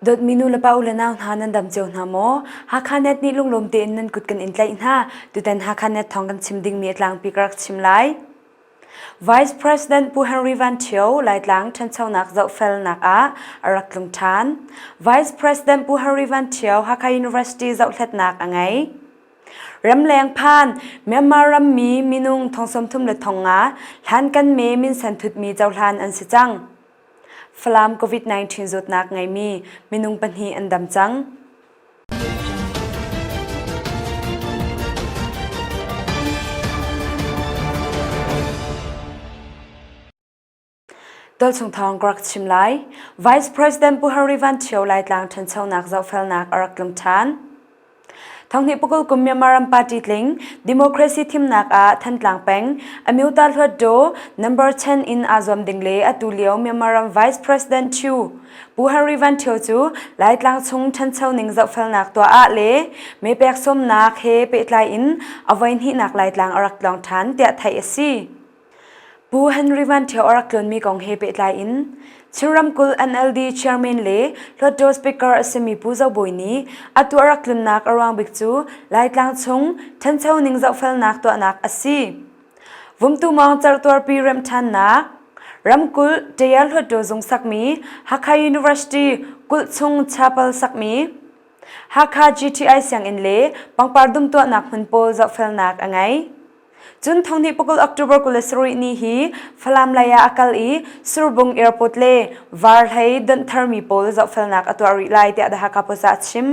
Dawtmi nu le pa u le nau hna nan dam cio hna maw? Hakha Net nih lunglawm tein nan kut kan in tlaih hna. Tutan Hakha Net thawng kan chim dingmi a tlangpi ka rak chim lai. Vice President Pu Henry Van Thio Laitlang ṭhanchonak zohfelnak ah a rak tlung ṭhan. Vice President Pu Henry Van Thio Hakha University zohhlatnak a ngei. Ramleng phan Myanmar rammi minung thong 30 le thong nga hlankan me minsen thutmi cohlan an si cang. Falam COVID-19 zawtnak ngeimi minung pahnih an dam cang. Tualchung thawng ka rak chim lai. Vice President Pu Henry Van Thio Laitlang ṭhanchonak zohfelnak a rak tlung ṭhan. Thonghnih pakul kum Myanmar ram party tling democracy thimnak ah Thantlang peng Amyota Hluttaw number 10 in aa zuam ding le atu lio Myanmar ram Vice President Chu Pu Henry Van Thio cu Laitlang chung ṭhancho ning zohfelnak tuah ah le mepek sawmnak he pehtlai in a voihnihnak Laitlang a rak tlawng ṭhan tiah theih a si. Pu Henry Van Thio a rak tlunmi kong he pehtlai in Chin ramkulh NLD chairman le Hluttaw Speaker a simi Pu Zo Bawi nih atu a rak tlunnak a ruang bik cu Laitlang chung ṭhancho ning zohfelnak tuahnak a si. Vumtu mawng certuarpi remh ṭhannak, ramkulh Tayar Hluttaw zung sakmi, Hakha University kulh chung chapel sakmi, Hakha GTI sianginn le pangpar dum tuahnak hmun pawl zohfelnak a ngei. Cun thonghnih pakul October 27 ni hi Falam lei ah a kal i Surbung Airport le Varhlei donh tharmi pawl zohfelnak a tuah rih lai tiah The Hakha Post ah a chim.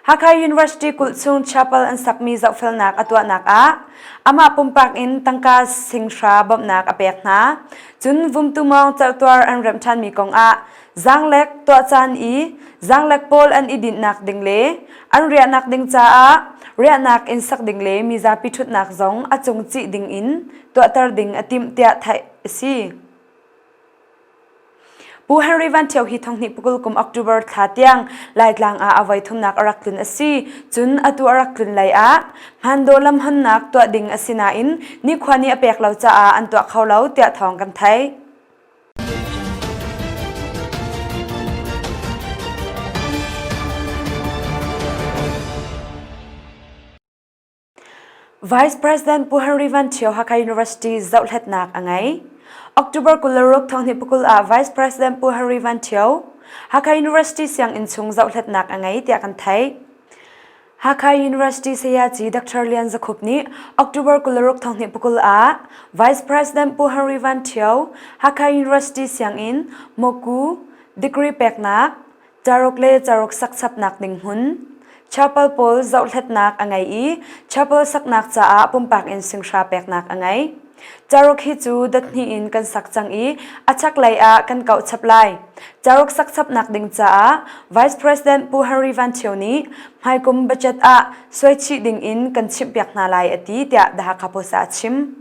Hakha University kulh chung chapel an sakmi zohfelnak a tuahnak ah amah pumpak in tangka singhra bawmhnak a pek hna. Cun Vumtu Mawng certuar an remh ṭhanmi kong ah Zaanglek tuah caan i zaanglek pawl an i dinhnak ding le an riahnak ding caah riahnak inn sak ding le mizapi ṭhutnak zong a cung cih ding in tuahter ding a timh tiah theih a si. Pu Henry Van Ṭhio hi thonghnih pakul kum October thla tiang Laitlang ah a voi thumnak a rak tlun a si. Cun atu a rak tlun lei ah Hmandaw lam honnak tuah ding a si nain nikhua nih a pek lo caah an tuah kho lo tiah thawng kan theih. Vice President Pu Henry Van Thio Hakha University zohhlatnak a ngei. October 26 thonghnih pakul ah Vice President Pu Henry Van Thio Hakha University sianginn chung zohhlatnak a ngei tiah kan theih. Hakha University sayaci Dr. Lian Za Khup nih October 26 thonghnih pakul ah Vice President Pu Henry Van Thio Hakha University sianginn Moku degree peknak caruk le caruk sak chapnak ding hmun chapel pawl zohhlatnak a ngei i chapel saknak caah pumpak in singhra peknak a ngei. Caruk hi cu dat hnih in kan sak cang i a chaklei ah kan kauh chap lai. Caruk sak chapnak ding caah Vice President Pu Henry Van Thio nih hmaikum budget ah suaichih ding in kan chimhpiak hna lai a ti tiah The Hakha Post ah a chim.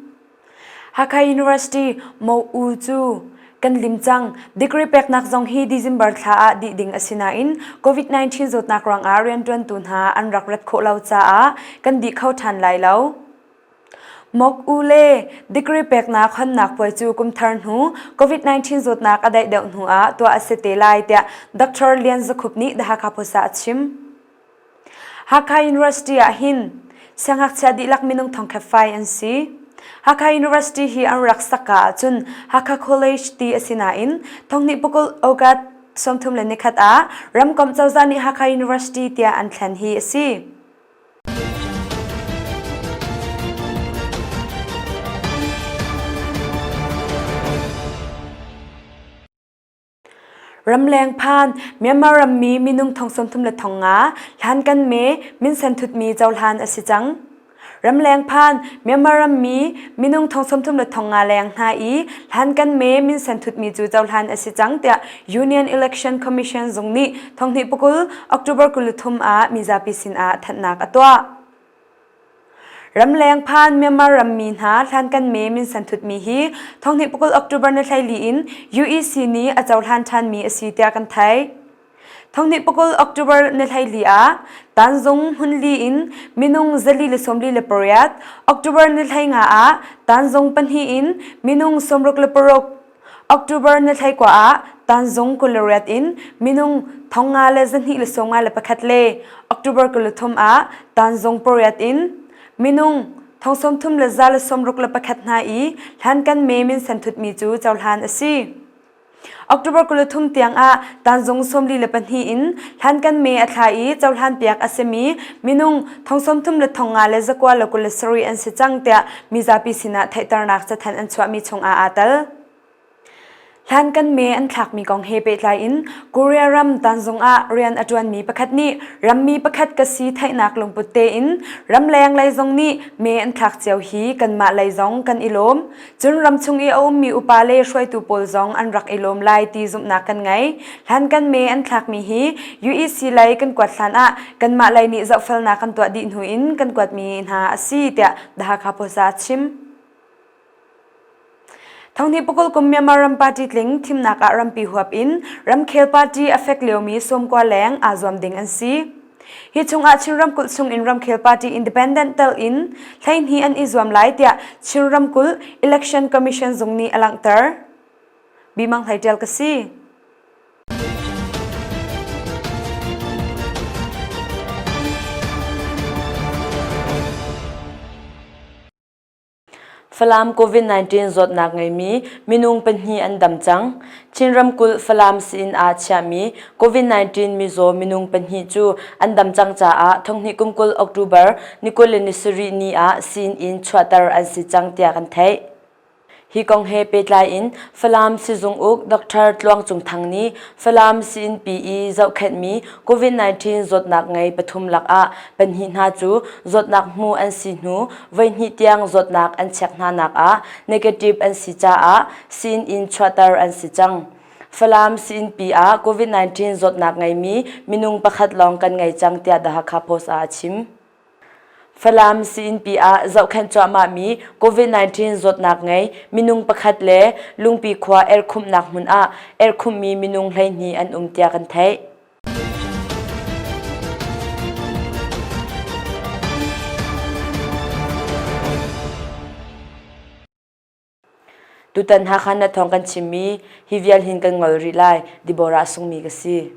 Hakha University Mo-U cu kan lim cang. Degree peknak zong hi December thla ah dih ding a si nain COVID-19 zawtnak ruangah rianṭuantu hna an rak rat khawh lo caah kan dih kho ṭhan lai lo. Mok u le degree peknak honnak puai cu kum thar hnu COVID-19 zawtnak a daih deuh hnu ah tuah a si te lai tiah Dr. Lian Za Khup nih The Hakha Post ah a chim. Hakha University ah hin siangngakchia dihlak minung thongkhat fai an si. Hakha University hi an rak sakka ahcun Hakha College ti a si nain thonghnih pakul August 31 ah ramkomh cozah nih Hakha University tiah an thlen hi a si. Ramleng phan Myanmar rammi minung thong 35 hlan kan me minsen thutmi cohlan a si cang. Ramleng phan Myanmar rammi minung thong 35 leng hna i hlan kan me minsen thutmi cu cohlan a si cang tiah Union Election Commission zung nih thonghnih pakul October 23 ah mizapi sinah thanhnak a tuah. Ramleng phan Myanmar rammi hna hlankan me minsen thutmi hi thonghnih pakul October ni hleili in UEC nih a cohlan ṭhanmi a si tiah kan theih. Thonghnih pakul October ni hleili ah Tanzung hmunli in minung 448, October ni hleinga ah Tanzung pahnih in minung 66, October ni 19 ah Tanzung 28 in minung 5221 le October 23 ah Tanzung pariat in minung 3161 hna i hlankan me minsen thutmi cu cohlan a si. October 23 tiang ah Tanzung 42 in hlankan me a thla i cohlan piak a simi minung 33,527 an si cang tiah mizapi sinah theihternak cathanh an chuahmi chungah aa tel. Hlankan me an thlakmi kong he pehtlai in Korea ram Tanzung ah rian a ṭuanmi pakhat nih rammi pakhat ka si theihnak lungput tein ramleng lei zong nih me an thlak cio hi kanmah lei zong kan i lawm. Cun ramchung i a ummi upa le hruaitu pawl zong an rak i lawm lai ti zumhnak kan ngei. Hlankan me an thlakmi hi UEC lei kan kuat hlan ah kanmah lei nih zohfelnak kan tuah dih hnu in kan kuatmi hna a si tiah The Hakha Post ah a chim. Thonghnih pakul kum Myanmar ram party tling thimnak ah rampi huap in ramkhel party a fek liomi sawmkua leng aa zuam ding an si. Hi chungah Chin ramkulh chung in ramkhel party independent tel in 12 an i zuam lai tiah Chin ramkulh Election Commission zung nih a langhter. Bimang Hlei Tial ka si. Falam COVID-19 zawtnak ngeimi minung pahnih an dam cang. Chin ramkulh Falam sii-inn ah chiahmi COVID-19 mizaw minung pahnih cu an dam cang caah thonghnih kum 20 October ni 27 ni ah sii-inn in chuahter an si cang tiah kan theih. Hi kong he pehtlai in Falam sizung uk Dr. Tluang Cung Thang nih Falam sii-innpi i zohkhenhmi COVID-19 zawtnak ngei pathum lakah pahnih hna cu zawtnak hmu an si hnu voihnih tiang zawtnak an check hnanak ah negative an si caah sii-inn chuahter an si cang. Falam sii-innpi ah COVID-19 zawtnak ngeimi minung pakhat lawng kan ngei cang tiah The Hakha Post ah a chim. Falam sii-innpi ah zohkhenh cuahmahmi COVID-19 zawtnak ngei minung pakhat le Lungpi khua erhkhumhnak hmun ah erhkhumhmi minung 12 an um tiah kan theih. Tutan Hakha na thawng kan chimmi hi vial hin kan ngol rih lai. Deborah Sungmi ka si.